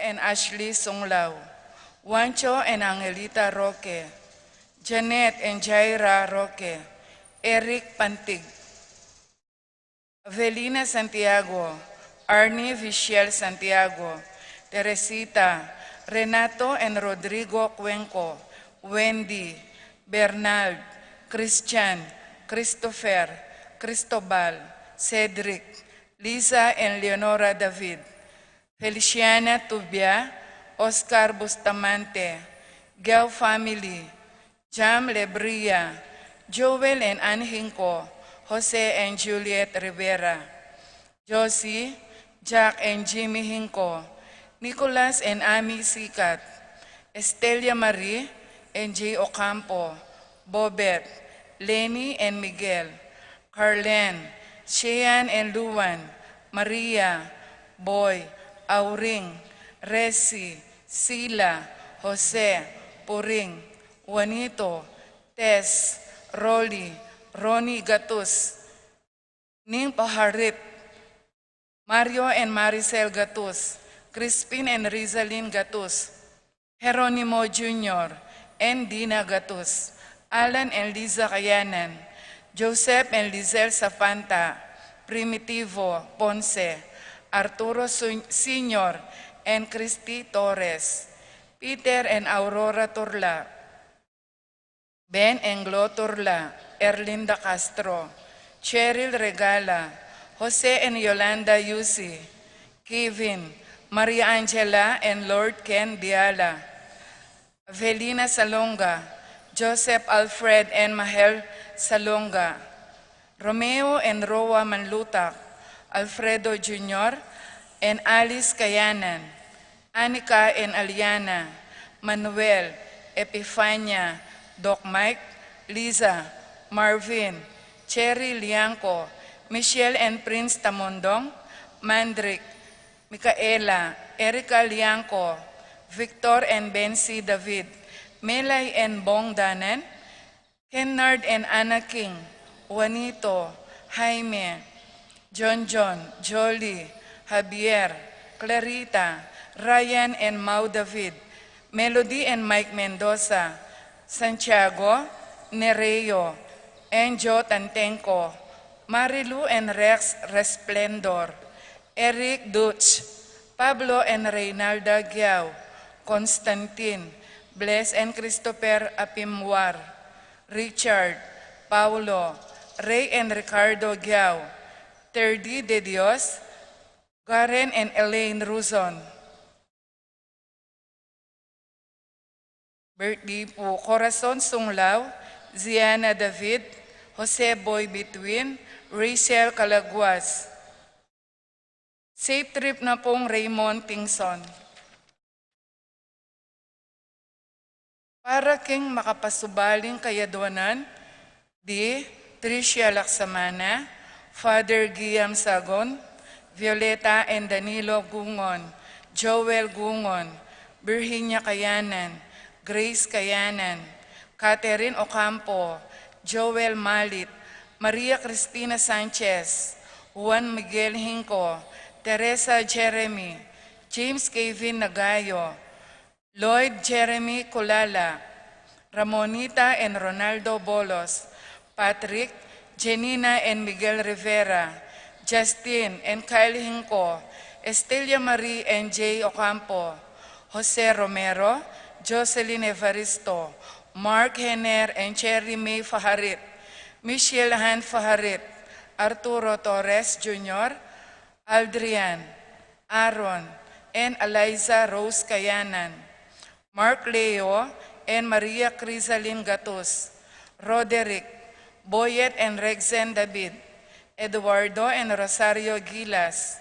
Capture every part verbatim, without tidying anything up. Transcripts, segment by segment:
and Ashley Sunglaw, Juancho and Angelita Roque, Janet and Jaira Roque, Eric Pantig, Avelina Santiago, Arnie Vishel Santiago, Teresita, Renato and Rodrigo Cuenco, Wendy, Bernald, Christian, Christopher, Cristobal, Cedric, Lisa and Leonora David, Feliciana Tubia, Oscar Bustamante, Gao family, Jam Lebria, Joel and Anne Hinco, Jose and Juliet Rivera, Josie, Jack and Jimmy Hinco, Nicolas and Amy Sikat, Estelia Marie and Jay Ocampo, Bobet, Lenny and Miguel, Carlen, Shean and Luan, Maria, Boy, Auring, Resi, Sila, Jose, Puring, Juanito, Tess, Rolly, Ronnie Gatus, Ning Paharit, Mario and Maricel Gatus, Crispin and Rizalin Gatus, Jeronimo Junior and Dina Gatus, Alan and Liza Kayanan, Joseph and Lizelle Safanta, Primitivo Ponce, Arturo Sun-, Senior and Christy Torres, Peter and Aurora Turla, Ben Englo Turla, Erlinda Castro, Cheryl Regala, Jose and Yolanda Yusi, Kevin, Maria Angela and Lord Ken Diala, Avelina Salonga, Joseph Alfred and Mahel Salonga, Romeo and Roa Manlutak, Alfredo Junior and Alice Kayanan, Anika and Aliana, Manuel, Epifania, Doc Mike, Liza, Marvin, Cherry Liangco, Michelle and Prince Tamondong, Mandrick, Micaela, Erica Liangco, Victor and Bency David, Melay and Bong Danan, Kennard and Anna King, Juanito, Jaime, John John, Jolly, Javier, Clarita, Ryan and Mau David, Melody and Mike Mendoza, Santiago, Nereo, and Joe Tantenco, Marilu and Rex Resplendor, Eric Dutch, Pablo and Reynalda Giao, Constantine, Bless and Christopher Apimwar, Richard, Paulo, Ray and Ricardo Giao, Terdy De Dios, Garen and Elaine Ruzon. Birthday pu Corazon Sunglaw, Ziana David, Jose Boy Bituin, Rachel Calaguas. Safe trip na pung Raymond Tingson. Para king makapasubaling kayadwanan, di Tricia Laksamana, Father Guillaume Sagon, Violeta and Danilo Gungon, Joel Gungon, Virginia Kayanan, Grace Kayanan, Catherine Ocampo, Joel Malit, Maria Cristina Sanchez, Juan Miguel Hinco, Teresa Jeremy, James Kevin Nagayo, Lloyd Jeremy Culala, Ramonita and Ronaldo Bolos, Patrick, Jenina and Miguel Rivera, Justin and Kyle Hinco, Estelia Marie and Jay Ocampo, Jose Romero, Jocelyn Evaristo, Mark Hener and Cherry May Faharit, Michelle Han Faharit, Arturo Torres Junior, Aldrian, Aaron, and Eliza Rose Kayanan, Mark Leo and Maria Crisalin Gatus, Roderick, Boyet and Rexen David, Eduardo and Rosario Gilas,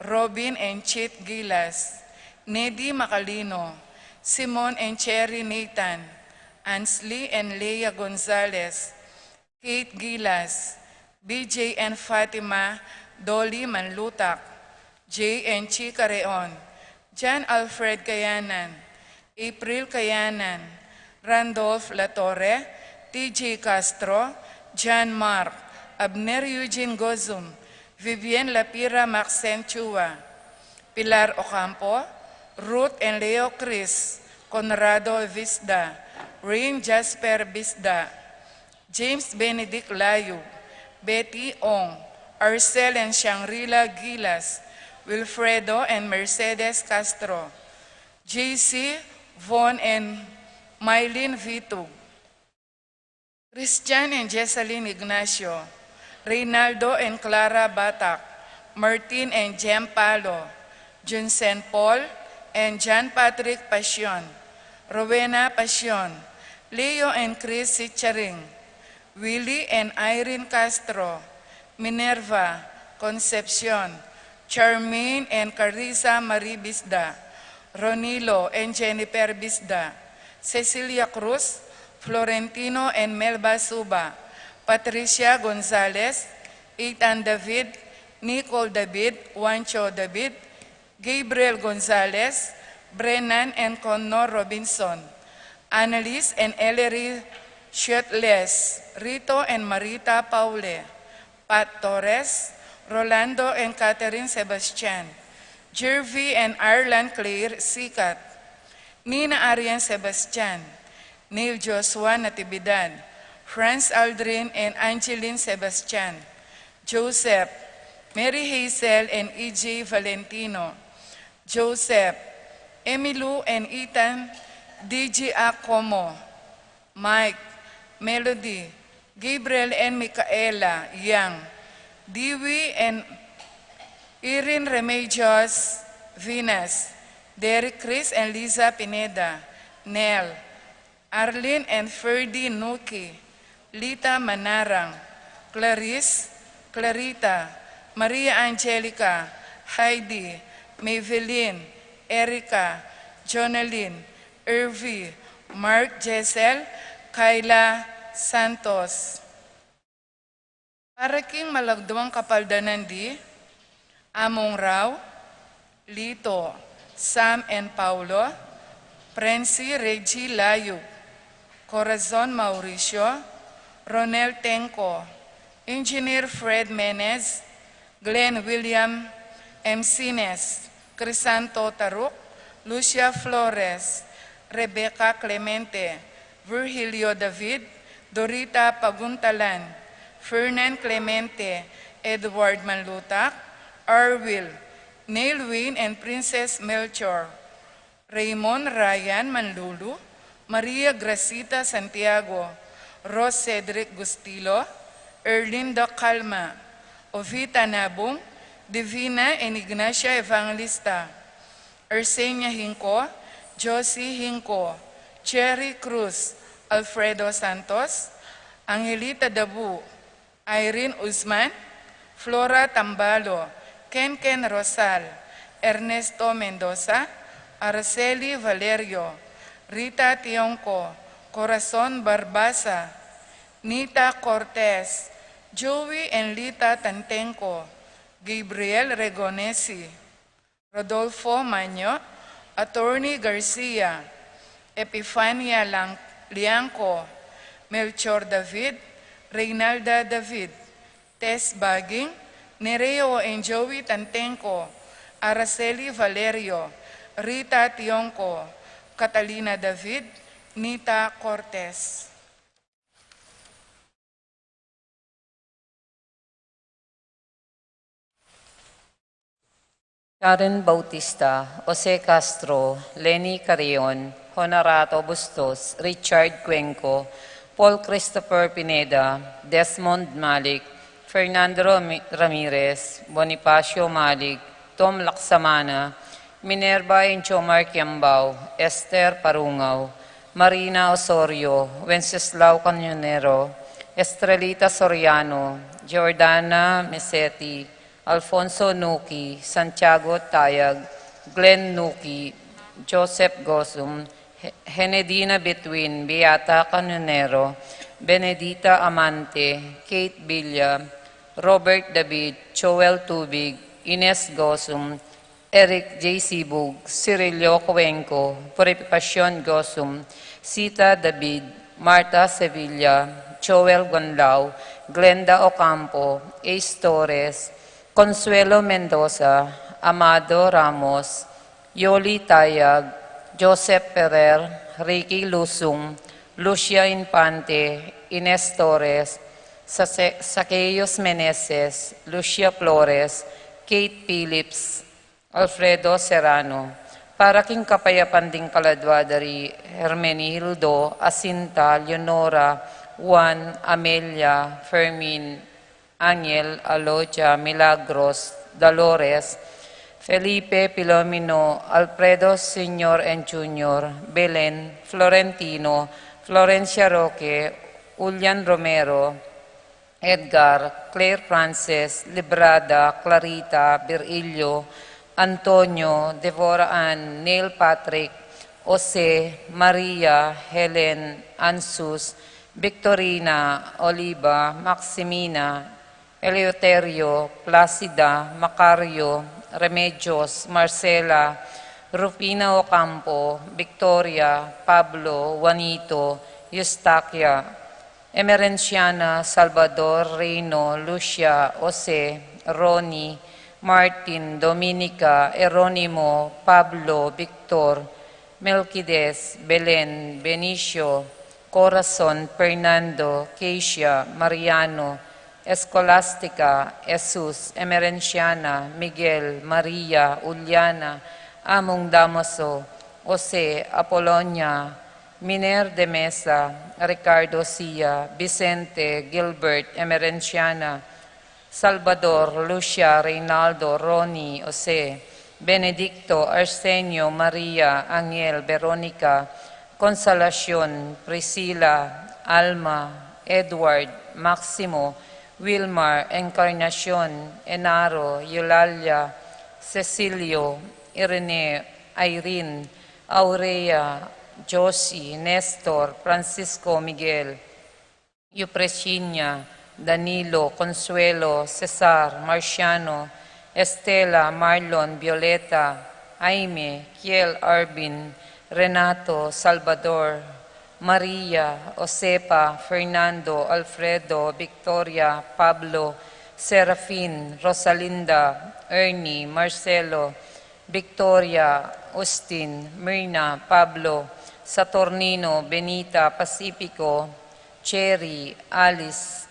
Robin and Chit Gilas, Nedy Macalino, Simon and Cherry Nathan, Ansley and Leia Gonzalez, Kate Gilas, B J and Fatima Dolly Manlutak, Jay and Chi Careon, John Alfred Kayanan, April Kayanan, Randolph Latorre, T J Castro, John Mark, Abner Eugene Gozum, Vivian Lapira Maxen Chua, Pilar Ocampo, Ruth and Leo Chris, Conrado Visda, Rain Jasper Visda, James Benedict Layug, Betty Ong, Arcel and Shangri-La Gilas, Wilfredo and Mercedes Castro, J C, Von and Mylene Vitug, Christian and Jessalyn Ignacio, Reynaldo and Clara Batak, Martin and Jem Palo, Junsen Paul and John Patrick Pasion, Rowena Pasion, Leo and Chris Sicharing, Willie and Irene Castro, Minerva, Concepcion, Charmaine and Carissa Marie Bisda, Ronilo and Jennifer Bisda, Cecilia Cruz, Florentino and Melba Suba, Patricia Gonzalez, Ethan David, Nicole David, Juancho David, Gabriel Gonzalez, Brennan and Connor Robinson, Annalise and Ellery Shetles, Rito and Marita Paule, Pat Torres, Rolando and Catherine Sebastian, Jervy and Arlan Claire Sikat, Nina Arian Sebastian, Neil Joshua Natividad, Franz Aldrin and Angeline Sebastian, Joseph, Mary Hazel and E J Valentino, Joseph, Emilu and Ethan, D J Acomo, Mike, Melody, Gabriel and Micaela Yang, Dewey and Irene Remedios Vinas, Derek Chris and Liza Pineda, Nel, Arlene and Ferdy Nuki, Lita Manarang, Clarice, Clarita, Maria Angelica, Heidi, Maybelline, Erica, Jonalyn, Irvy, Mark Jessel, Kyla Santos. Para king malagdung kapaldanan di, Among Rau, Lito, Sam and Paulo, Prensi Reggie Layug, Corazon Mauricio, Ronel Tenco, Engineer Fred Menez, Glenn William Emsines, Crisanto Taruk, Lucia Flores, Rebecca Clemente, Virgilio David, Dorita Paguntalan, Fernan Clemente, Edward Manlutak, Arwil, Neil Wayne and Princess Melchor, Raymond Ryan Manlulu, Maria Gracita Santiago, Ros Cedric Gustilo, Erlinda Calma, Ovita Nabung, Divina and Ignacia Evangelista, Ersenia Hinco, Josie Hinco, Cherry Cruz, Alfredo Santos, Angelita Dabu, Irene Usman, Flora Tambalo, Kenken Rosal, Ernesto Mendoza, Araceli Valerio, Rita Tionco, Corazon Barbaza, Nita Cortez, Joey and Lita Tantenco, Gabriel Regonesi, Rodolfo Maño, Attorney Garcia, Epifania Lang-, Liangco, Melchor David, Reynalda David, Tess Baging, Nereo and Joey Tantenco, Araceli Valerio, Rita Tionco, Catalina David, Nita Cortez. Karen Bautista, Jose Castro, Leni Carrion, Honorato Bustos, Richard Cuenco, Paul Christopher Pineda, Desmond Malik, Fernando Rami-, Ramirez, Bonifacio Malik, Tom Laksamana, Minerva and Jomar Kiambao, Esther Parungao, Marina Osorio, Wenceslao Cañonero, Estrelita Soriano, Jordana Meseti, Alfonso Nuki, Santiago Tayag, Glenn Nuki, Joseph Gosum, He-, Henedina Betwin, Beata Cañonero, Benedita Amante, Kate Villa, Robert David, Joel Tubig, Ines Gosum, Eric J. Sibug, Cirilio Cuenco, Purificacion Gosum, Sita David, Martha Sevilla, Joel Gonlao, Glenda Ocampo, Ace Torres, Consuelo Mendoza, Amado Ramos, Yoli Tayag, Joseph Ferrer, Ricky Lusung, Lucia Infante, Ines Torres, Sase-, Saqueos Meneses, Lucia Flores, Kate Phillips, Alfredo Serrano. Para king kapayapan ding kaladwa da ri Hermenildo, Asinta, Leonora, Juan, Amelia, Fermin, Angel, Alodia, Milagros, Dolores, Felipe, Filomeno, Alfredo Senior and Junior, Belen, Florentino, Florencia Roque, Julian Romero, Edgar, Claire Frances, Librada, Clarita, Virgilio, Antonio, Devora Ann, Neil Patrick, Jose, Maria, Helen, Ansus, Victorina, Oliva, Maximina, Eleuterio, Placida, Macario, Remedios, Marcela, Rufina Ocampo, Victoria, Pablo, Juanito, Eustaquia, Emerenciana, Salvador, Reino, Lucia, Jose, Ronnie, Martin, Dominica, Eronimo, Pablo, Victor, Melquides, Belen, Benicio, Corazon, Fernando, Keisha, Mariano, Escolastica, Jesus, Emerenciana, Miguel, Maria, Juliana, Among Damaso, Jose, Apolonia, Miner de Mesa, Ricardo Sia, Vicente, Gilbert, Emerenciana, Salvador, Lucia, Reynaldo, Ronnie, Jose, Benedicto, Arsenio, Maria, Angel, Veronica, Consolacion, Priscila, Alma, Edward, Maximo, Wilmar, Encarnacion, Enaro, Eulalia, Cecilio, Irene, Irene, Aurea, Josie, Nestor, Francisco, Miguel, Eupresinia, Danilo, Consuelo, Cesar, Marciano, Estela, Marlon, Violeta, Jaime, Kiel, Arvin, Renato, Salvador, Maria, Josefa, Fernando, Alfredo, Victoria, Pablo, Serafin, Rosalinda, Ernie, Marcelo, Victoria, Justin, Myrna, Pablo, Saturnino, Benita, Pacifico, Cherry, Alice,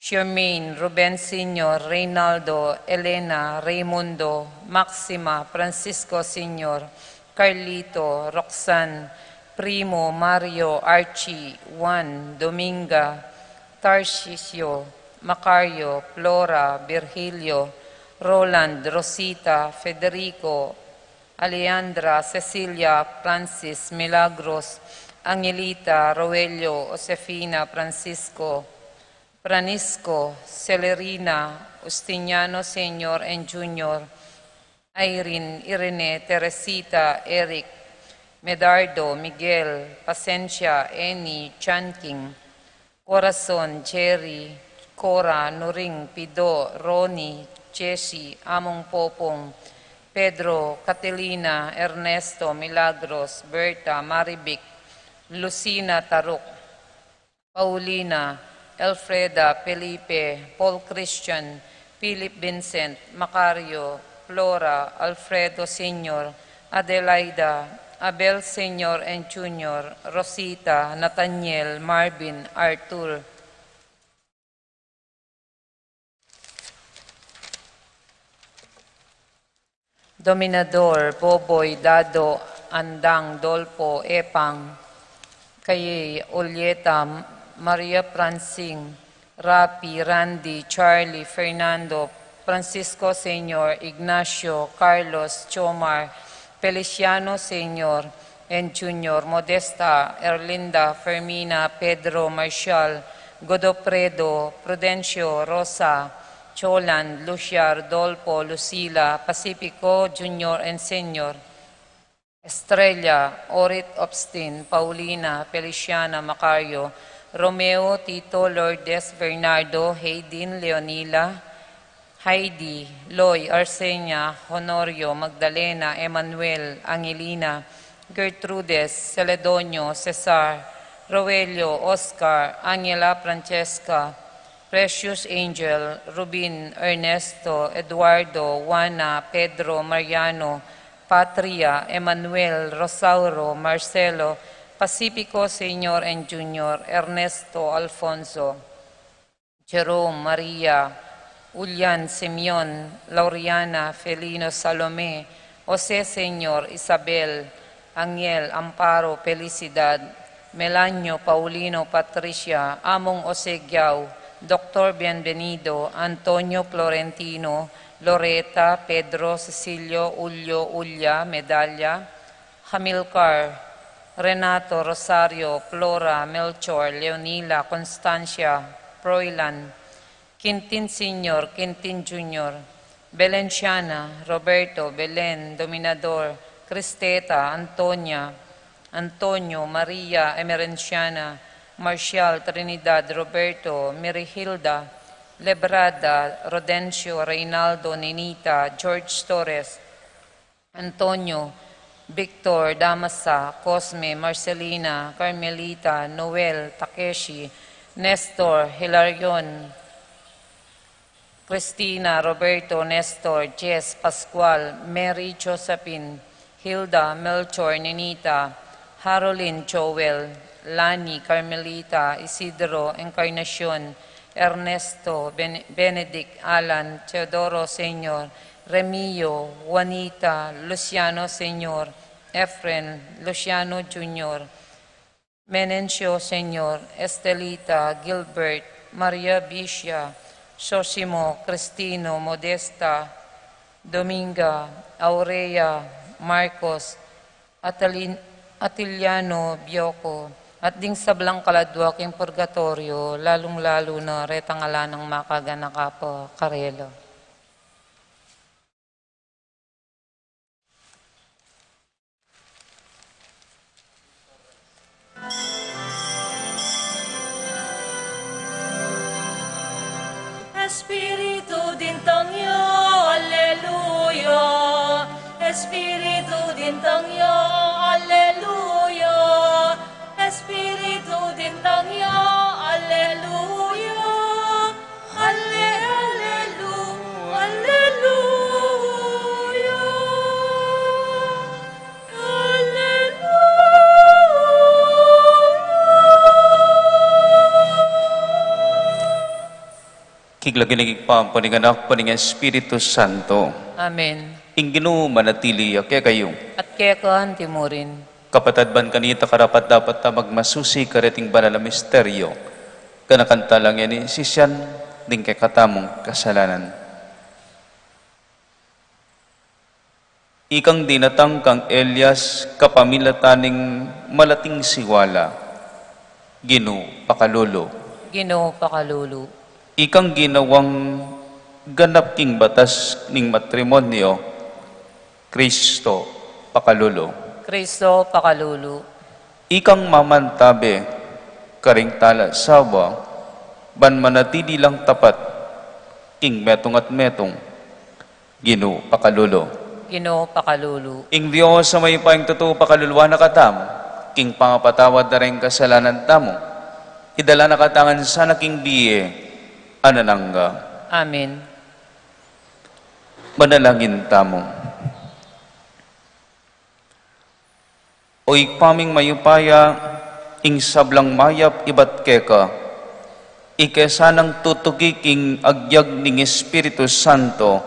Charmaine, Ruben Senior, Reynaldo, Elena, Raymundo, Maxima, Francisco Senior, Carlito, Roxanne, Primo, Mario, Archie, Juan, Dominga, Tarcisio, Macario, Flora, Virgilio, Roland, Rosita, Federico, Alejandra, Cecilia, Francis, Milagros, Angelita, Roelio, Josefina, Francisco, Francisco, Celerina, Justiniano Senior and Junior, Irene, Irene, Teresita, Eric, Medardo, Miguel, Pasencia, Annie, Chanting, Corazon, Jerry, Cora, Nuring, Pido, Ronnie, Jessie, Among Popong, Pedro, Catalina, Ernesto, Milagros, Berta, Marivic, Lucina, Taruk, Paulina, Elfreda, Felipe, Paul Christian, Philip Vincent, Macario, Flora, Alfredo Senior, Adelaida, Abel Senior and Junior, Rosita, Nathaniel, Marvin, Arthur, Dominador, Boboy, Dado, Andang, Dolpo, Epang, Kayay, Olieta, Maria Francine, Rapi, Randy, Charlie, Fernando, Francisco Senior, Ignacio, Carlos, Jomar, Feliciano Senior and Junior, Modesta, Erlinda, Fermina, Pedro, Marcial, Godofredo, Prudencio, Rosa, Choland, Lucia, Rodolfo, Lucila, Pacifico, Junior and Senior, Estrella, Orit, Obstin, Paulina, Feliciana, Macario, Romeo, Tito, Lourdes, Bernardo, Hayden, Leonila, Heidi, Loy, Arsenia, Honorio, Magdalena, Emmanuel, Angelina, Gertrudes, Celedonio, Cesar, Roelio, Oscar, Angela, Francesca, Precious, Angel, Rubin, Ernesto, Eduardo, Juana, Pedro, Mariano, Patria, Emmanuel, Rosauro, Marcelo, Pacifico Senior and Junior, Ernesto, Alfonso, Jerome, Maria, Julian, Simeon, Lauriana, Felino, Salome, Jose Senior, Isabel, Angel, Amparo, Felicidad, Melanio, Paulino, Patricia, Among Jose Giao, Doktor Bienvenido, Antonio, Florentino, Loreta, Pedro, Cecilio, Julio, Ulia, Medalla, Hamilcar, Renato, Rosario, Flora, Melchor, Leonila, Constancia, Froilan, Quintin Senior, Quintin Junior, Belenciana, Roberto, Belen, Dominador, Cristeta, Antonia, Antonio, Maria, Emerenciana, Marcial, Trinidad, Roberto, Merihilda, Lebrada, Rodencio, Reynaldo, Ninita, George Torres, Antonio, Victor, Damasa, Cosme, Marcelina, Carmelita, Noel, Takeshi, Nestor, Hilarion, Cristina, Roberto, Nestor, Jess, Pascual, Mary, Josephine, Hilda, Melchor, Ninita, Harolin, Joel, Lani, Carmelita, Isidro, Encarnacion, Ernesto, Ben-, Benedict, Alan, Teodoro, Senior, Remio, Juanita, Luciano, Senior, Efren, Luciano, Junior, Menencio, Senior, Estelita, Gilbert, Maria, Bicia, Sosimo, Cristino, Modesta, Dominga, Aurea, Marcos, Atalin-, Atiliano, Bioko, at ding sablang kaladua king purgatorio, lalung-lalu na retang ala nang makaganaka pa karela. Espiritu dintang ya, alleluya. Espiritu dintang ya, alleluya. Espiritu dintang ya, alleluya. Alle-, allelu-, alleluya. Alleluya. King lagyu ning Ibpa, ampo ning Anak, ampo ning Espiritu Santo. Amen. Ing Ginu manatili ya kekayu. At keka antimurin. Kapatad, ban kanita karapat-dapat ta magmasusi kareting banal a misteryo, ganakan tala ngeni sisian ding kekatamung kasalanan. Ikang dinatang kang Elias kapamilatan ning malating siwala, Ginu, pakalulu. Ginu, pakalulu. Ikang ginawang ganap king batas ning matrimonyo, Kristo, pakalulu. Kristo, pakalulu. Ikang mamantabe karing tala at asawa, ban manatili lang tapat king metung at metung, Ginu, pakalulu. Ginu, pakalulu. Ing Dios a mayupayang tutu pakaluluan na katamu, king pangapatawad da ring kasalanan tamu, idala na katamu ngan sana king bie alang angga. Amen. Manalangin tamu. O Ibpa ming mayupaya, ing sablang mayap ibat keka, ike sanang tutuki king agyag ning Espiritu Santo,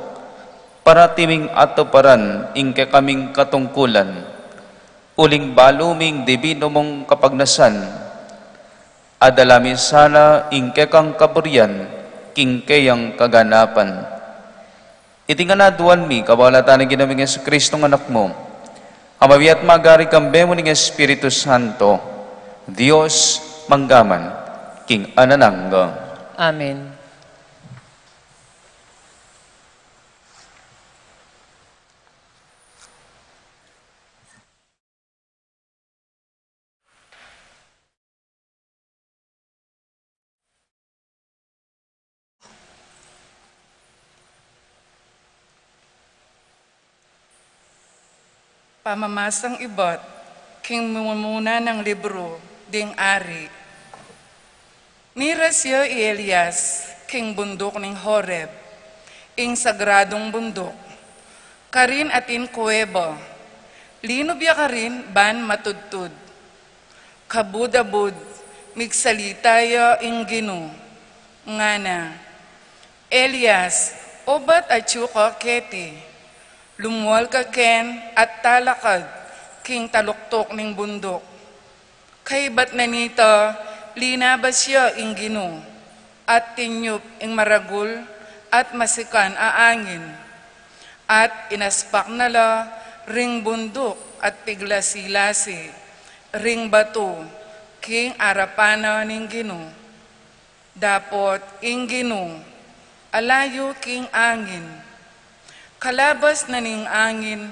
parati ming atuparan ing kekaming katungkulan, uling balu ming dibinu mung kapagnasan, adala mi sana ing kekang kaburian king keyang kaganapan. Iti ngan aduan mi, kabang lata ning Ginu ming Jesucristo a Anak mu, a mabie at magari kambe mu ning Espiritu Santo, Dios, mangga man king alang angga. Amen. Pamamasang ibat king mumuna nang libru ding Ari. Miras ya i Elias king bunduk ning Horeb, ing sagradung bunduk, karin atin kuweba, Linub ya karin ban matudtud. Kabud-abud, migsalita ya ing Ginu, ngana, Elias, obat atyu ka keti? Lumual ka ken at talakad king taluktuk ning bunduk. Kaybat na nita, linabas ya ing Ginu, at tinyup ing maragul at masikan a angin, at inaspak na la ring bunduk at piglasi-lasi ring batu king arapan na ning Ginu. Dapot ing Ginu, alayu king angin. Kalabas na ning angin,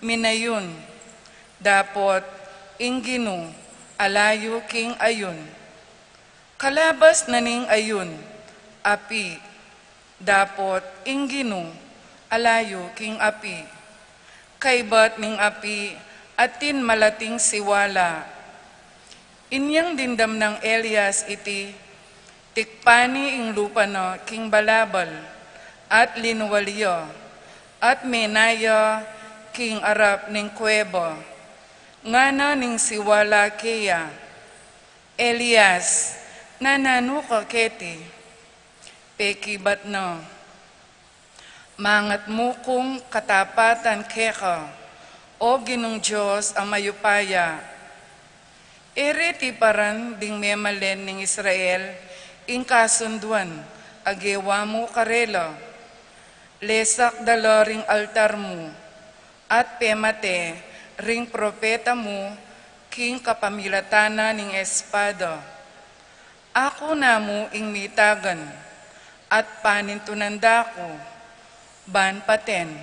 minayun. Dapot ing Ginu, alayu king ayun. Kalabas na ning ayun, api. Dapot ing Ginu, alayu king api. Kaybat ning api, atin malating siwala. Inyang dimdam nang Elias iti, tikpan ne ing lupa na king balabal, at linual ya, at mena ya king arap ning kuweba. Ngana ning siwala keya, Elias, nananu ka keti? Pekibat na, mangatmu kung katapatan keka, O Ginung Dios a mayupaya. E reti paran ding memalen ning Israel ing kasunduan a gewa mu karela. Lesak da la ring altar mu, at pemate ring propeta mu king kapamilatan na ning espada. Aku namu ing mitagan, at panintunan da ku, ban paten.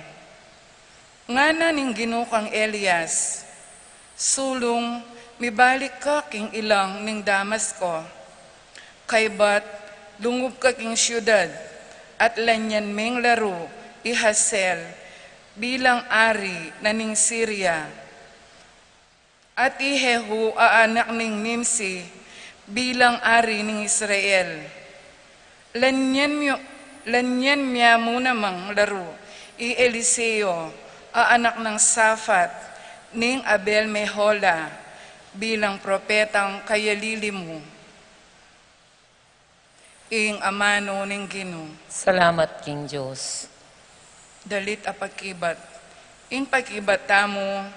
Ngana ning Ginu kang Elias, sulung mibalik ka king ilang ning Damasco. Kaybat lungub ka king siudad, at lanyan meng laru i Hazael bilang ari na ning Siria. At i Jehu a anak ning Nimsi bilang ari ning Israel. Lanyan mya-, lanyan mya mu namang laru i Eliseo a anak nang Safat ning Abel-Mehola bilang propetang kayalili mu. Ing amanu ning Ginu. Salamat king Dios. Dalit a pakibat. Ing pakibat tamu,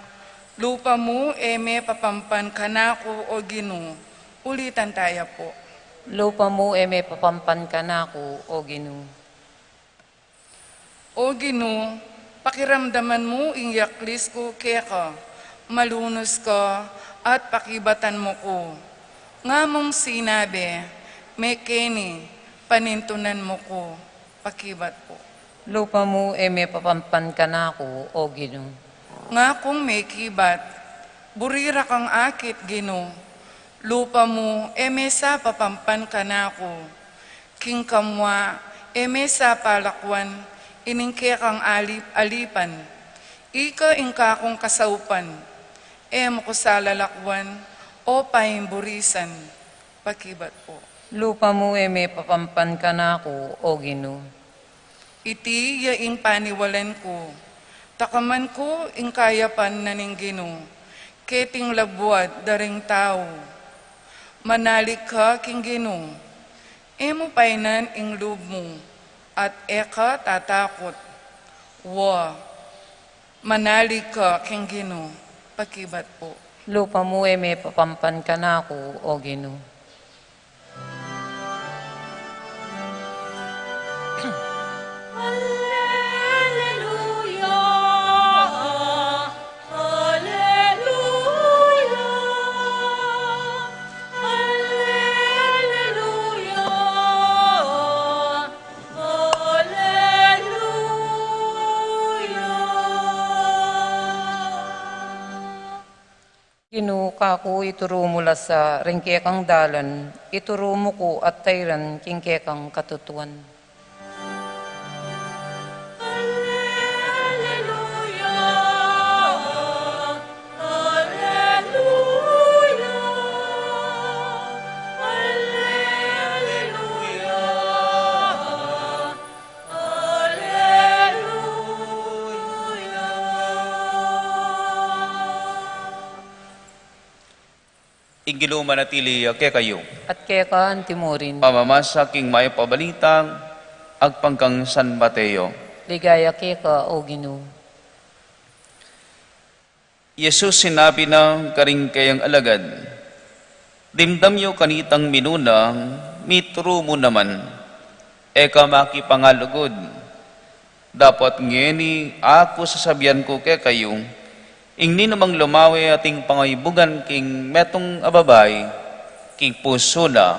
lupa mu e me papampan kanaku, O Ginu. Ulitan taya pu. Lupa mu e me papampan kanaku, O Ginu. O Ginu, pakiramdaman mu ing yaklis ku keka, malunus ka at pakibatan mu ku. Nga mung sinabi, mekeni, panintunan mu ku, pakibat pu. Lupa mu e me papampan kanaku, O Ginu. Nga kung mekibat, buri ra kang akit, Ginu. Lupa mu e me sa papampan kanaku. King kamua e me sa palakwan ining kekang alip-, alipan. Ika ing kakung kasaupan. E mu ku sa lalakwan o paimburisan. Pakibat pu. Lupa mu e me papampan kanaku, O Ginu. Iti ya ing paniwalan ku, takaman ku ing kayapan na ning Ginu, keting labuad da ring tau. Manalig ka king Ginu, e mu painan ing lub mu, at e ka tatakut. Wa, manalig ka king Ginu, pakibat pu. Lupa mu e me papampan kanaku, O Ginu. Alleluia, alleluia, alleluia, alleluia. Ginu, kaku ituru mu la sa ring kekang dalan, ituru mu ku at tairan king kekang katutuan. Alleluia, alleluia, alleluia, alleluia. Ing Ginu manatili ya kekayu. At keka antimurin. Pamamasa king Mayap a Balita agpang kang San Mateo. Ligaya keka, O Ginu. Jesus sinabi na karing kayang alagad, "Dimdam yu kanitang minuna, mituru mu naman, e ka makipangalugud. Dapot ngeni aku sasabian ku kekayu, ing ninumang lumawe ating pangaybugan king metung a babai, king pusu na,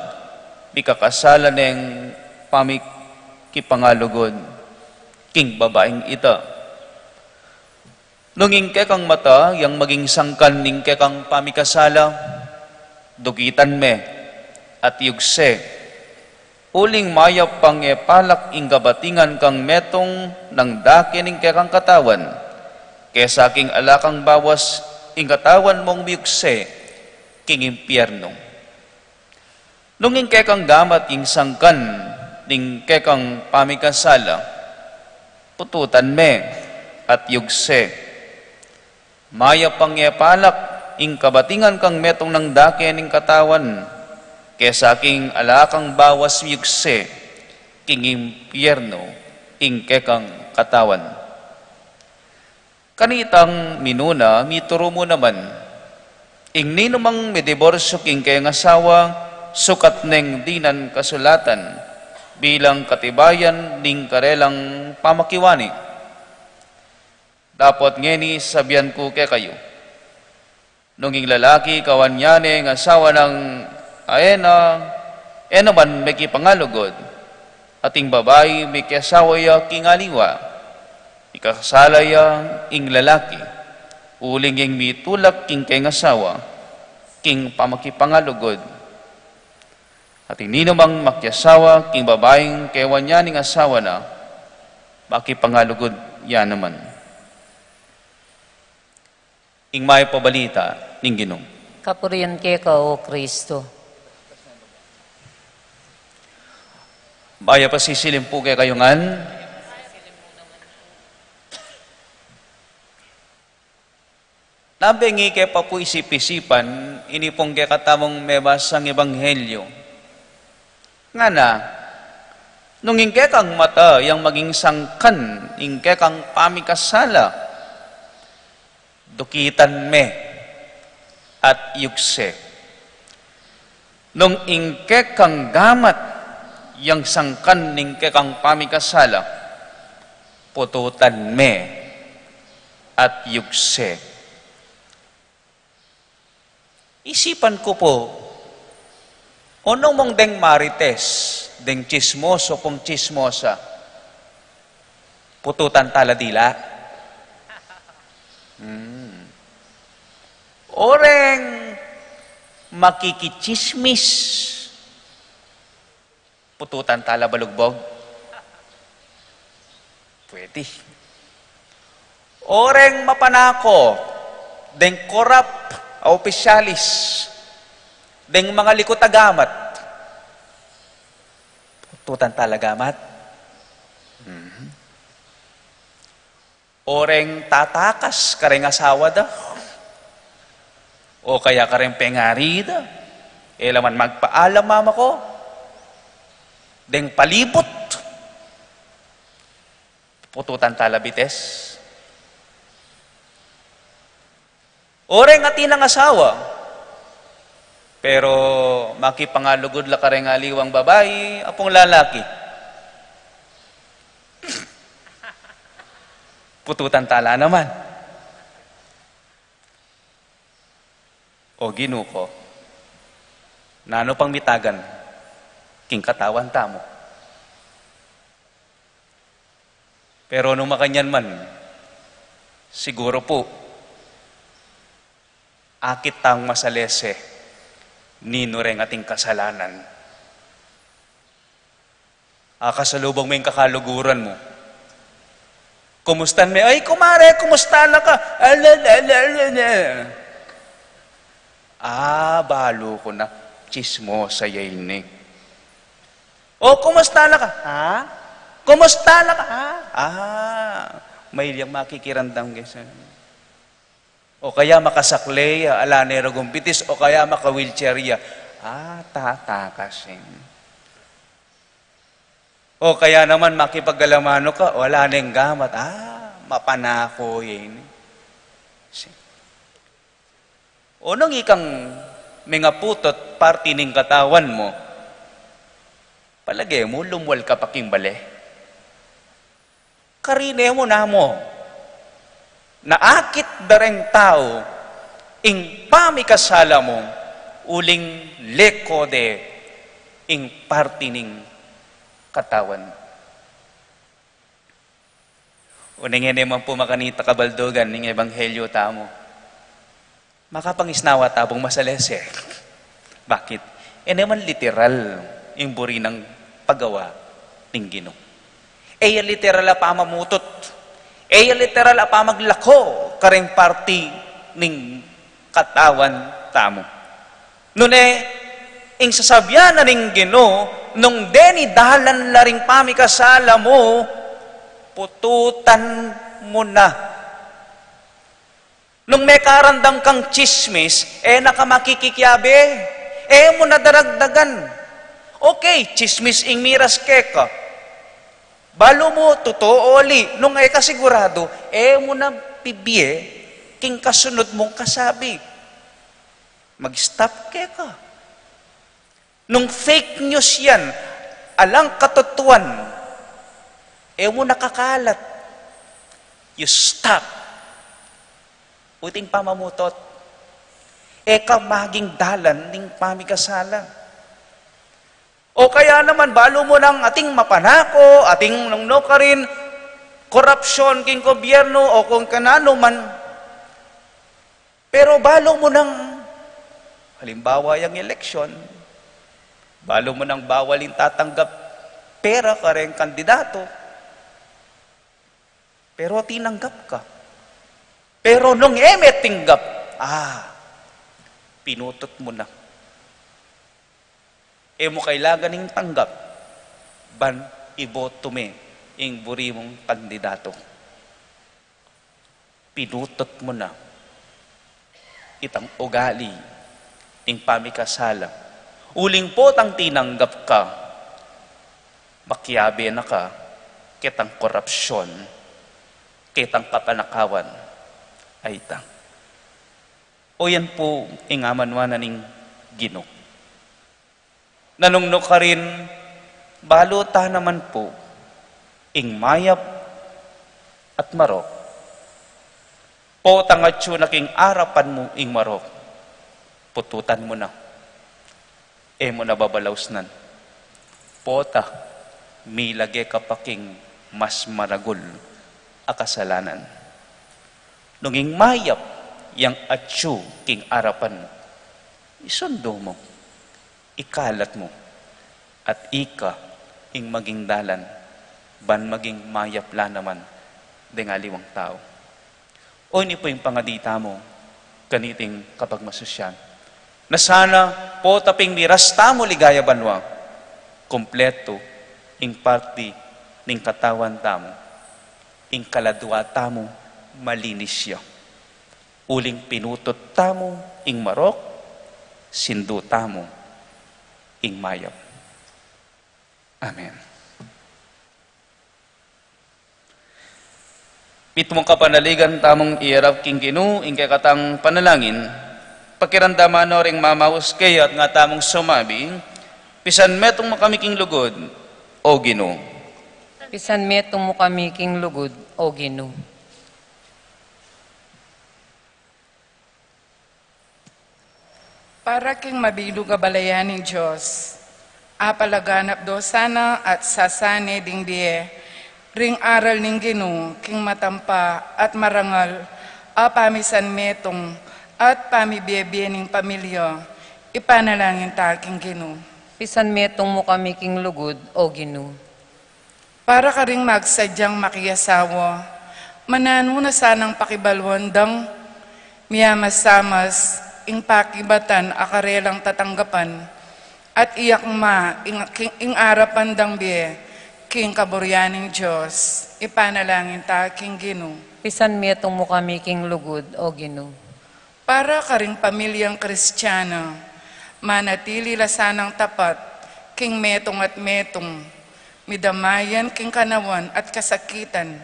mikakasala neng pamikipangalugud king babaing ita." Nung ing kekang mata yang maging sangkan ning kekang pamikasala, dukitan me at yugse. Uling mayap pang e palak ing kabatingan kang metung nang dake ning kekang katawan, kesa king ala kang bawas ing katawan mung miyugse king impyernu. Nung ing kekang gamat ing sangkan ning kekang pamikasala, pututan me at yugse. Mayap pang e palak ing kabatingan kang metung nang dake ning katawan, kesa king ala kang bawas yugse king impyernu ing kekang katawan. Kanitang minuna, mituru mu naman, ing ninumang midiborsyu king kayang asawa, sukat neng dinan kasulatan bilang katibayan ning karelang pamakiwani. Dapot ngeni sasabian ku kekayu, nung ing lalaki kawan ya neng asawa nang e na, e naman mekipangalugud, at ing babai mekiasawa ya king aliwa, mikakasala ya ing lalaki, uling ing mitulak king kayang asawa king pamakipangalugud, at ing ninumang makiasawa king babaing kewan ya ning asawa na, makipangalugud ya naman. Ing Mayap a Balita ning Ginu. Kapurian keka, O Kristo. Mayap a sisilim pu kekayu ngan. Nabengi ke pa pu isip-isipan ini pung kekatamung mebasang ebanghelyo. Ngana, nung ing kekang mata yang maging sangkan ning kekang pamikasala, dukitan me at yugse. Nung ing kekang gamat yang sangkan ning kekang pamikasala, pututan me at yugse. Isipan ku pu, o nung mung deng marites, deng tsismoso pung tsismosa, pututan tala dila. Hmm. O reng makikitsismis, pututan tala balugbog. Pwede. O reng mapanako, deng korap a opisyalis, deng mangalikut a gamat, pututan tala gamat. Mhm. O reng tatakas kareng asawa da, o kaya kareng pengari da, e la man magpaalam, mama ko, deng palibut, pututan tala bites. O reng atin nang asawa, pero makipangalugud la kareng aliwang babai, apung lalaki, pututan tala naman. O Ginu ko, nanu pang mitagan king katawan tamu? Pero nung makanyan man, siguru pu, akit tang masalese ninu reng ating kasalanan. Akasalubong me ing kakaluguran mu. Kumustan me, "Ay, kumare, kumusta na ka?" Ala, ala, ala, ala. Ah, balu ku na, tsismosa ya ini. "O, kumusta na ka?" "Ha? Kumusta na ka?" "Ha?" Ah, mail yang makikiramdam kesa. O kaya makasakle ya, ala ne ragang bitis, o kaya maka-wheelchair ya. Ah, tatakas ini. O kaya naman makipag-alamanu ka, o ala neng gamat, ah, mapanako ya ini. Si- O nung ikang mengaputot parti ning katawan mu, palage mu, lumwal ka pa king bale. Karine mu namu na akit da reng tau ing pamikasala mu, uling leko de ing parti ning katawan. Uling e ne man pu makanita kabaldugan ning ebanghelyo tamu. Makapangisnawa ta pung masalese. Bakit? E ne man literal ing buri nang pagawa ning Ginu. E ya literal a pamamutut. E ya literal a pamaglako kareng parti ning katawan tamu. Nune, ing sasabian na ning Ginu, nung deni dalan la ring pamikasala mu, pututan mu na. Nung mekaramdam kang tsismis, e na ka makikiabe, e mu na daragdagan. Okay, tsismis ing miras keka. Balu mu tutu o ali, nung e ka siguradu, e mu na bibie king kasunod mung kasabi. Mag-stop keka. Nung fake news yan, alang katutuan, e mu na kakalat. You stop. Uting pamamutot. E ka maging dalan ning pamikasala. O kaya naman, balu mu nang ating mapanako, ating nung nukarin, korapsyon king gobyerno o kung kananu man. Pero balu mu nang, halimbawa, yang eleksyon, balu mu nang bawal ing tatanggap pera kareng kandidato, pero tinanggap ka. Pero nung e me tinggap, ah, pinutut mu na. E mu kailangan ing tanggap, ban iboto me ing buri mung kandidato. Pinutut mu na itang ugali ning pamikasala. Uling potang tinanggap ka, makiabe na ka ketang korapsyon, ketang kapanakawan. Ay ta. O yan pu ing amanuan na ning Ginu. Nung nukarin, balu ta naman pu ing mayap at marok. Potang atsu na king arapan mu ing marok, pututan mu na. E mu na babalausnan. Pota, milage ka pa king mas maragul a kasalanan. Nung ing mayap yang atsu king arapan mu, isundu mu, ikalat mu, at ika ing maging dalan ban maging mayap la naman deng aliwang tau. O ini pu ing pangadi tamu kaniting kapagmasusyan, na sana pota ping miras tamu ligaya banua, kumpletu ing parti ning katawan tamu, ing kaladua tamu malinis ya. Uling pinutut tamu ing marok, sindu tamu ing mayap. Amen. Mitmung kapanaligan tamung iarap king Ginu ing kekatang panalangin, pakiramdaman no ring mamaus kaya at nga tamung sumabi, pisanmetung mu kami king lugud, O Ginu. Pisanmetung mu kami king lugud, O Ginu. Para king mabilug a balayan ning Dios, apalaganap do sana at sasane ding bie ring aral ning Ginu king matampa at marangal a pamisanmetung at pamibie-bie ning pamilya, ipanalangin ta king Ginu. Pisanmetung mu kami king lugud, O Ginu. Para karing magsadyang makiasawa, mananu na sanang pakibaluan dang miyamasamas ing pakibatan a karelang tatanggapan, at iyakma ing, king, ing arapan dang bie king kaburian ning Dios, ipanalangin ta king Ginu. Pisanmetung mu kami king lugud, O Ginu. Para karing pamilyang Kristiana, manatili la sanang tapat king metung at metung, midamayan king kanawan at kasakitan,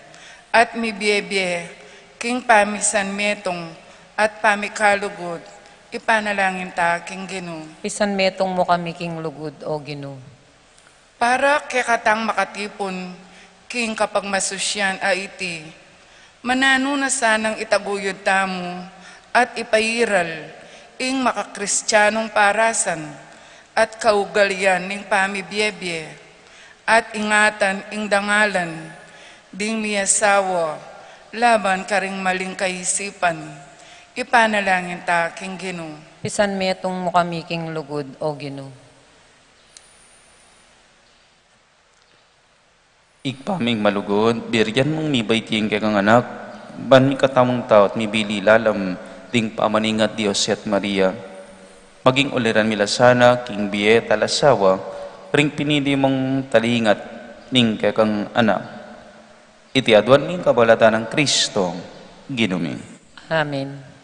at mibie-bie king pamisan metung at pamikalugud, ipanalangin ta king Ginu. Pisan metung mu kami king lugud, O Ginu. Para kekatang makatipun king kapagmasusyan a iti, mananu na sanang itaguyud tamu at ipairal ing makakristianung parasan at kaugalian ning pamibie-bie, at ingatan ing dangalan ding miasawa laban karing maling kaisipan, ipanalangin ta king Ginu. Pisan metung mu kami king lugud, O Ginu. Ibpa ming malugud, birian mung mibait ing kekang anak, ban mikatamung tau at mibili lalam ding pamaningat Dios at Maria. Maging uliran mi la sana king bie at asawa, ring pinili mung talingat ning kekang anak. Iti aduan mi ing kabulatan nang Kristo, Ginu mi. Amen.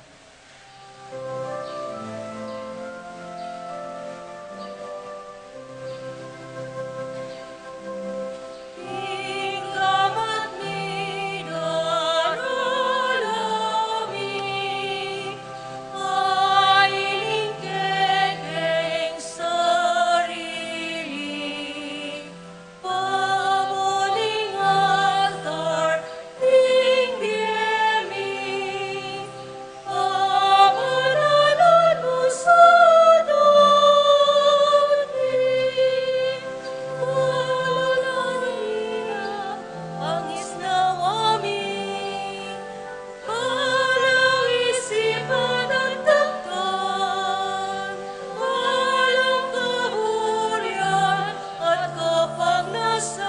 Balang isipan at taktan, balang kaburian at kapagnasan,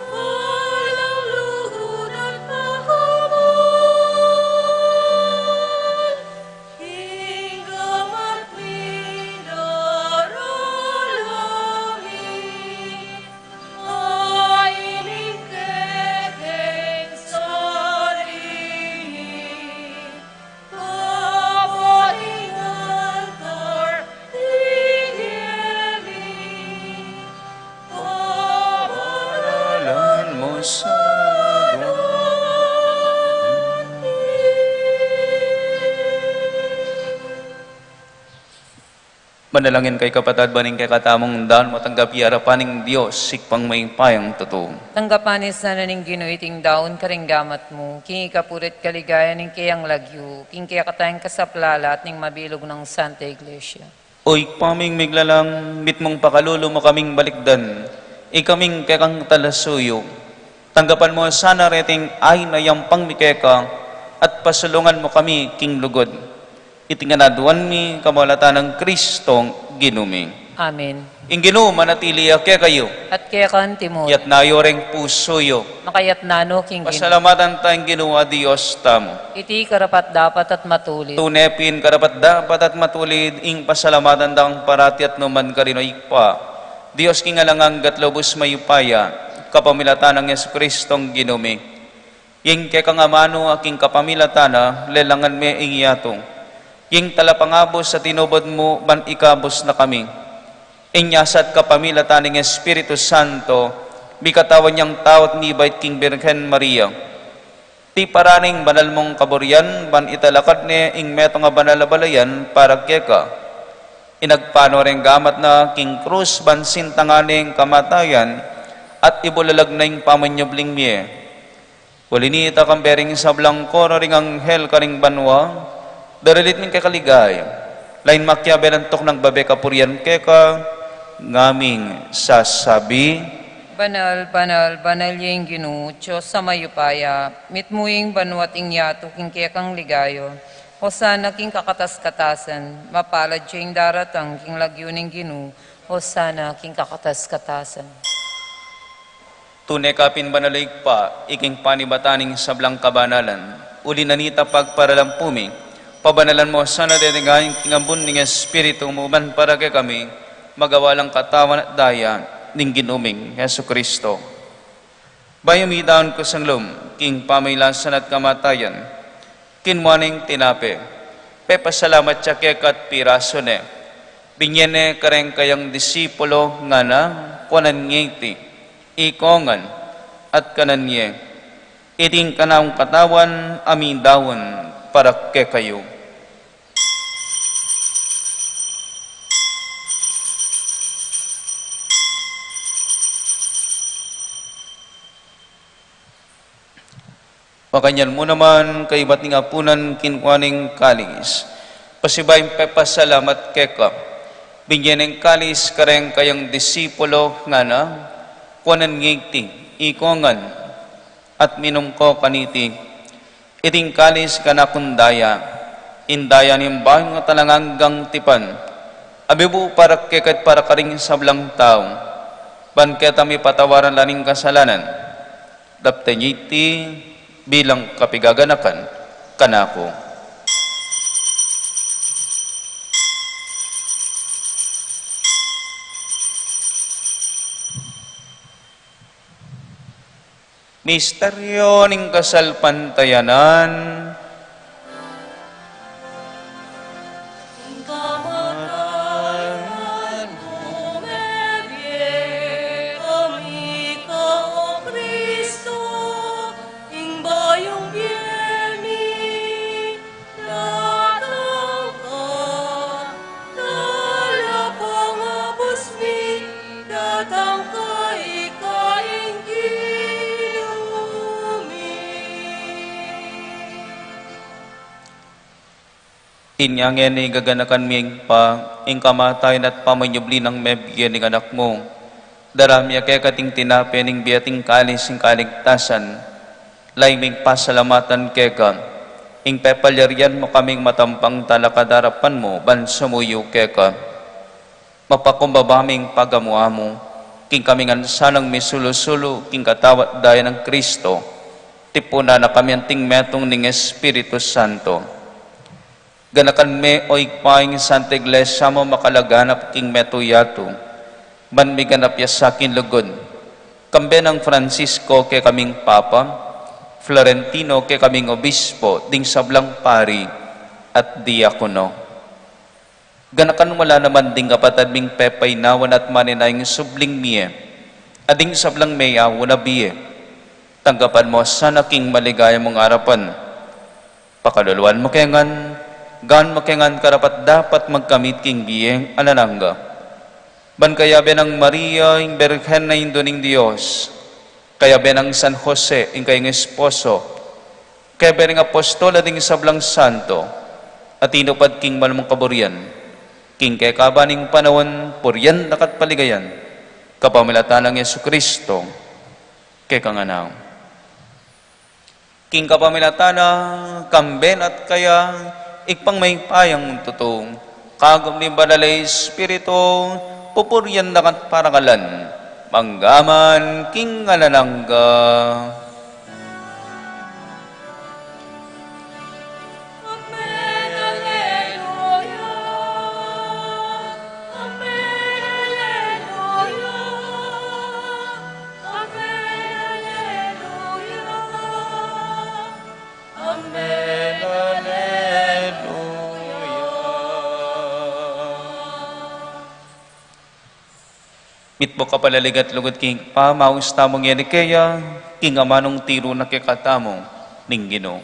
balang lugud at pakamal. Ing gamat mi daralami, ay ning kekeng sarili, kapatingan tar tingemi. Pabaralan mo sa aduan. Manalangin kayu kapatad, ban ing kekatamung daun matanggap ya arapan ning Dios, Ibpang mayupayang tutu. Tanggapan na sana ning Ginu iting daun karing gamat mu, king ikapuri't kaligayan ning keyang lagyu, king kekatang kasaplalan at ning mabilug nang Santa Iglesia. O Ibpa ming miglalang, mitmung pakalulu mu kaming balikdan, ikaming kekang talasuyu. Tanggapan mu sana reting ain a yampang mi keka, at pasulungan mu kami king lugud. Iti ngan aduan mi, kapamilatan nang Kristong Ginu mi. Amen. Ing Ginu manatili ya kekayu. At keka naman. Itas yu reng pusu yu. Makatas na no king Ginu. Pasalamatan taya ing Ginu a Dios tamu. Iti karapat-dapat at matulid. Tune pin karapat-dapat at matulid, ing pasalamatan tang parati at nukarin man, Ibpa, Dios king alang angga at lubus mayupaya, kapamilatan nang Jesukristong Ginu mi. Ing kekang amanu a king kapamilatan na, lelangan me ing yatu. Ing talapangabus a tinubud mu ban ikabus na kami. Inya sa at kapamilatan ning Espiritu Santo, mikatawan yang tau at mibait king Birhen Maria. Tiparan ing banal mung kaburian, ban italakad ne ing metung a banal a balayan para keka. Inagpang no reng gamat na king krus ban sintangan ne ing kamatayan, at ibulalag na ing pamanyubling mie. Uli nita, kambe ring sablang koro ring anghel karing banua, daralit ning keka ligaya. Lain makiabe lang tuknang babe kapurian keka, ngaming sasabi: Banal, banal, banal ya ing Ginu, Dios a mayupaya, mitmu ing banua at ing yatu king kekang ligaya. Hosana king kakatas-katasan, mapalad ya ing daratang king lagyu ning Ginu, Hosana king kakatas-katasan. Tune ka pin banal, Ibpa, ika ing panibatan ning sablang kabanalan. Uli na nita pagparalan pu mi, pabanalan mu sana deti ngeni king ambun ning Espiritu mu, ban para kekami, magawa lang katawan at daya ning Ginu ming Jesucristo. Bayu mi daun kusang lub king pamagkasakit at kamatayan, Kinua neng tinape, pepasalamat ya keka at pirasu ne, binye ne kareng kayang disipulo, ngana, kuanan ye iti, iko ngan, at kanan ye, iti ing kanakung katawan a midaun para kekayu. Makanyan mu naman, kaybat ning apunan, kinua neng kalis, pasibayu ing pepasalamat keka, binye neng kalis kareng kayang disipulo, ngana, kuanan ye iti, iko ngan, at minum ko kaniti, iti ing kalis ning kanakung daya, ing daya ning bayu at alang anggang tipan, a mibu para keka at para karing sablang tau, ban kanita mipatawaran la ning kasalanan. Daptan ye iti bilang kapaganakan kanaku. Misteryu ning kasalpantayanan. Ing kamatayan mu, mebie kami ka, O Kristu, ing bayung bie mi datang ka, talapangabus mi, datang ka, ika ing Ginu mi. Inya ngeni gaganakan mi, Ibpa, ing kamatayan at pamanyubli nang mebie ning Anak mu. Dara mi keka iting tinape ning bie at ing kalis ning kaligtasan, lalu ming pasalamatan keka ing pepalyarian mu kaming matampang talakad king arapan mu ban sumuyu keka. Mapakumbaba ming pagamu-amu king kami ngan sanang misulu-sulu king katawan at daya nang Kristu, tipunan na kami anting metung ning Espiritu Santo. Ganakan me, O Ibpa, ing Santa Iglesia mu makalaganap king metung yatu, ban miganap ya sa king lugud, kambe nang Francisco kekaming Papa, Florentino kekaming Obispo, ding sablang pari at diakono. Ganakan mu la naman ding kapatad ming pepainawan at manenaya king subling mie, at ding sablang meyaun a bie. Tanggapan mu la sana king maligaya mung arapan. Pakaluluan mu ke ngan, gawan mu ke ngan karapat-dapat magkamit king bie alang angga. Ban kayabe nang Maria, ing Birhen a Indu ning Dios, kayabe nang San Jose, ing kayang esposo, kayabe ring apostol at ding sablang santo a tinupad king malugud a kaburian, king kekaban ning panaun, purian da ka at paligayan, kapamilatan nang Jesucristo, keka ngan. King kapamilatan na, kambe na at kaya, Ibpang mayupayang tutu, kagum ning Banal a Espiritu, pupurian da ka at parangalan, mangga man king alang angga. Amen, alleluia. Amen, alleluia. Amen, alleluia. Amen, alleluia. Mitmu ka palalig at lugud king Ibpa, maus tamu ngeni keya, king amanung tiru na kekatamu ning Ginu.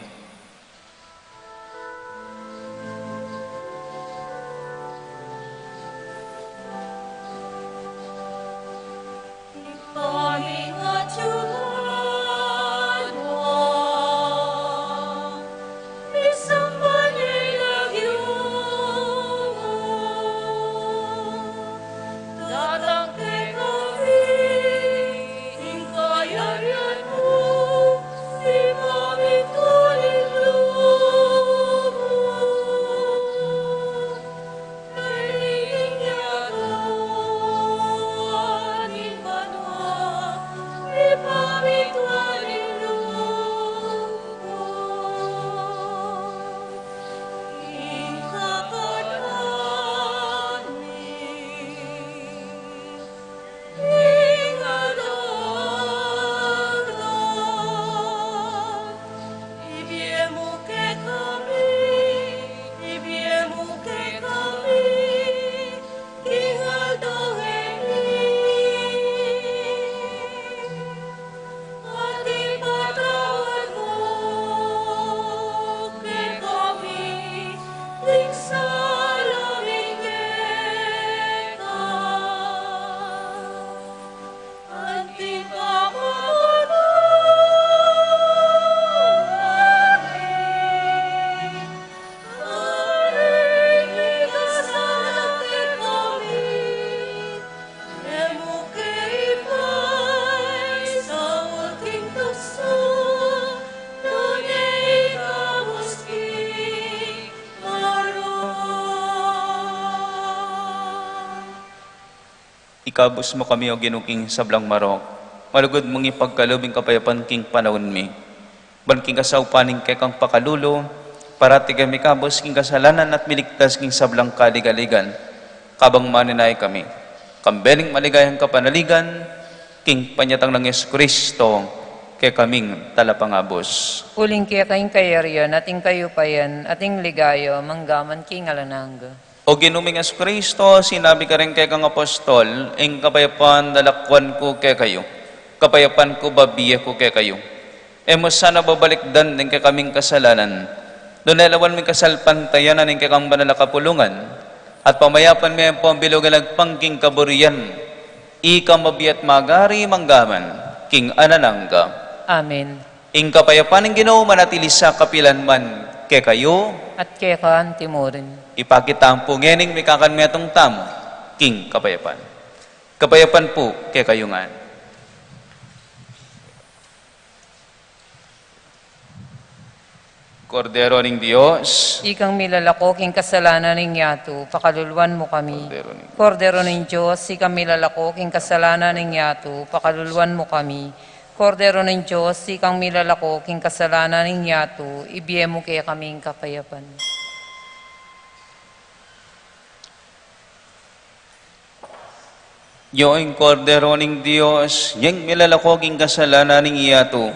Ikabus mu kami, O Ginu, king sablang marok. Malugud mung ipagkalub ing kapayapan king panaun mi. Ban king kasaupan ning kekang pakalulu, parati kami ikabus king kasalanan at miligtas king sablang kaligaligan. Kabang maninaya kami, kambe ning maligayang kapanaligan, king panyatang nang Jesucristo, kekaming talapangabus. Uling keka ing kayarian, at ing kayupayan, at ing ligaya, manggaman king alang angga. O Ginu ming Jesucristo, sinabi ka reng kekang apostol, ing kapayapan lalakwan ku kekayu, kapayapan ku babie ku kekayu. E mu sana babalikdan ding kekaming kasalanan, nune lawan mu ing kasalpantayanan ning kekang banal a kapulungan, at pamayapan me ampong bilug a lagpang king kaburian, ika mabie at magari manggaman king alang angga. Amen. Ing kapayapan ning Ginu manatili sa kapilan man kekayu. At keka antimurin. Ipakit tamu pu ngening mikakanmetung tamu king kapayapan. Kapayapan pu kekayu ngan. Kordero ning Dios. Ikang milalako king kasalanan ning yatu, pakaluluan mu kami. Kordero ning Kordero ning Dios, ikang milalako king kasalanan ning yatu, pakaluluan mu kami. Kordero ning Dios, ikang milalako king kasalanan ning yatu, ibie mu kekami ing kapayapan. Yu ing Kordero ning Dios, ing milalako king kasalanan ning yatu.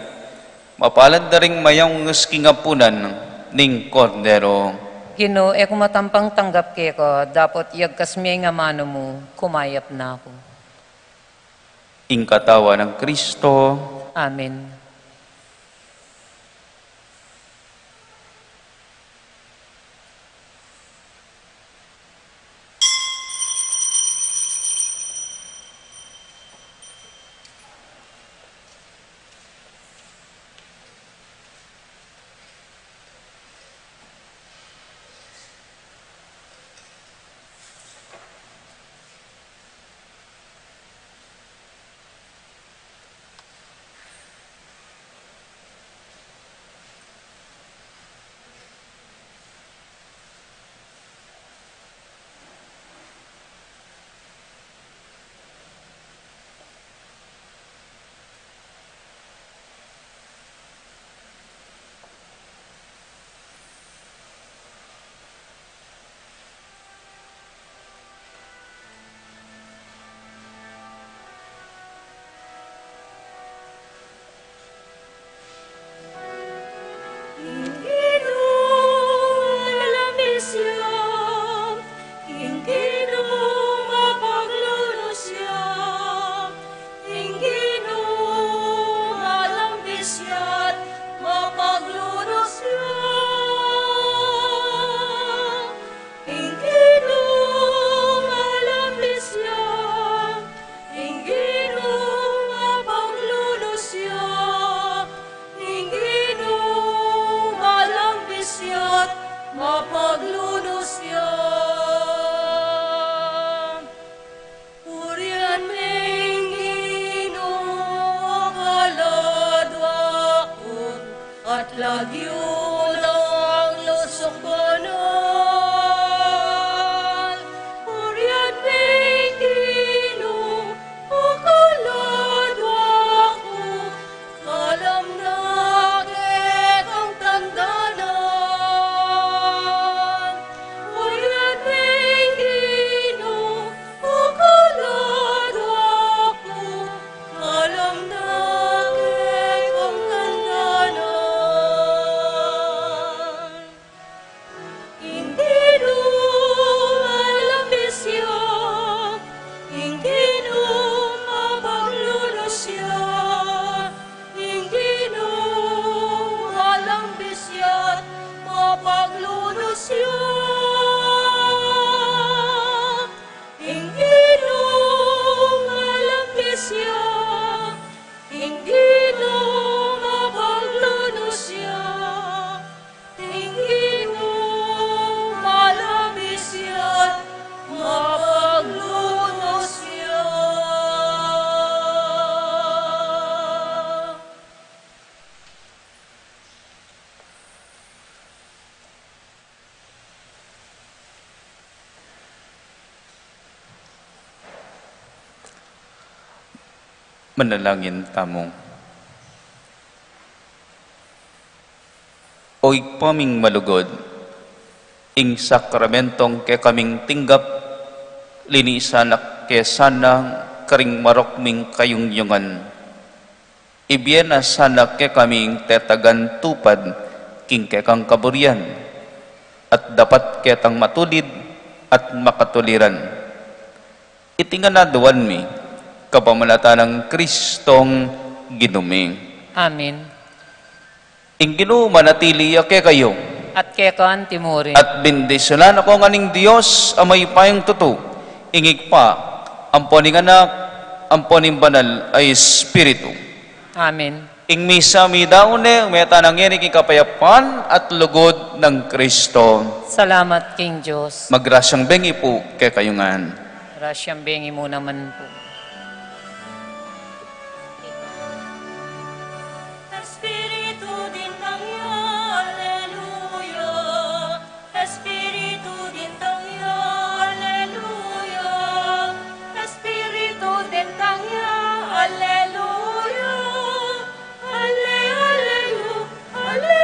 Mapalad da ring mayungus king apunan ning Kordero. Ginu, e ku matampang tanggap keka, dapot iyagkas me ing amanu mu, kumayap na ku. Ing katawan nang Kristo. Amen. Ing Ginu malambis ya, ing Ginu mapaglulus ya, ing Ginu malambis ya, mapaglulus ya. Ing Ginu malambis ya, ing Ginu mapaglulus ya, ing Ginu malambis ya, mapaglulus ya. Purian me ing Ginu, o kaladwa ku, at lagyu nang lusuk banal. Purian me ing Ginu, o kaladwa ku, kalam na kekang tandanan. Purian me ing Ginu, o kaladwa ku, kalam na kekang tandanan. Manalangin tamu. O Ibpa ming malugud, ing sakramentong kekaming tinggap, linisan na ke sana karing marok ming kayungyungan. Ibie na sana kekami ing tetagan tupad king kekang kaburian, at dapat ketang matulid at makatuliran. Iti ngan aduan mi, kapamilatan nang Kristong Ginu mi. Amen. Ing Ginu manatili ya kekayu. At keka antimurin. At bendisyunan na kayu ngan ning Dios a mayupayang tutu, ing Ibpa, ampo ning Anak, ampo ning Banal a Espiritu. Amen. Ing misa meyari ne, meyari tana ngeni king kapayapan at lugud nang Kristo. Salamat king Dios. Magrasyang bengi pu kekayu ngan. Grasyang bengi mu naman pu. Espiritu dintang ya, aleluya. Espiritu dintang ya, aleluya. Espiritu dintang ya, aleluya. Ale, aleluya, aleluya.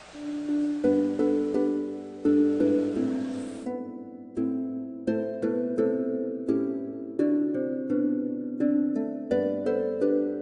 Aleluya.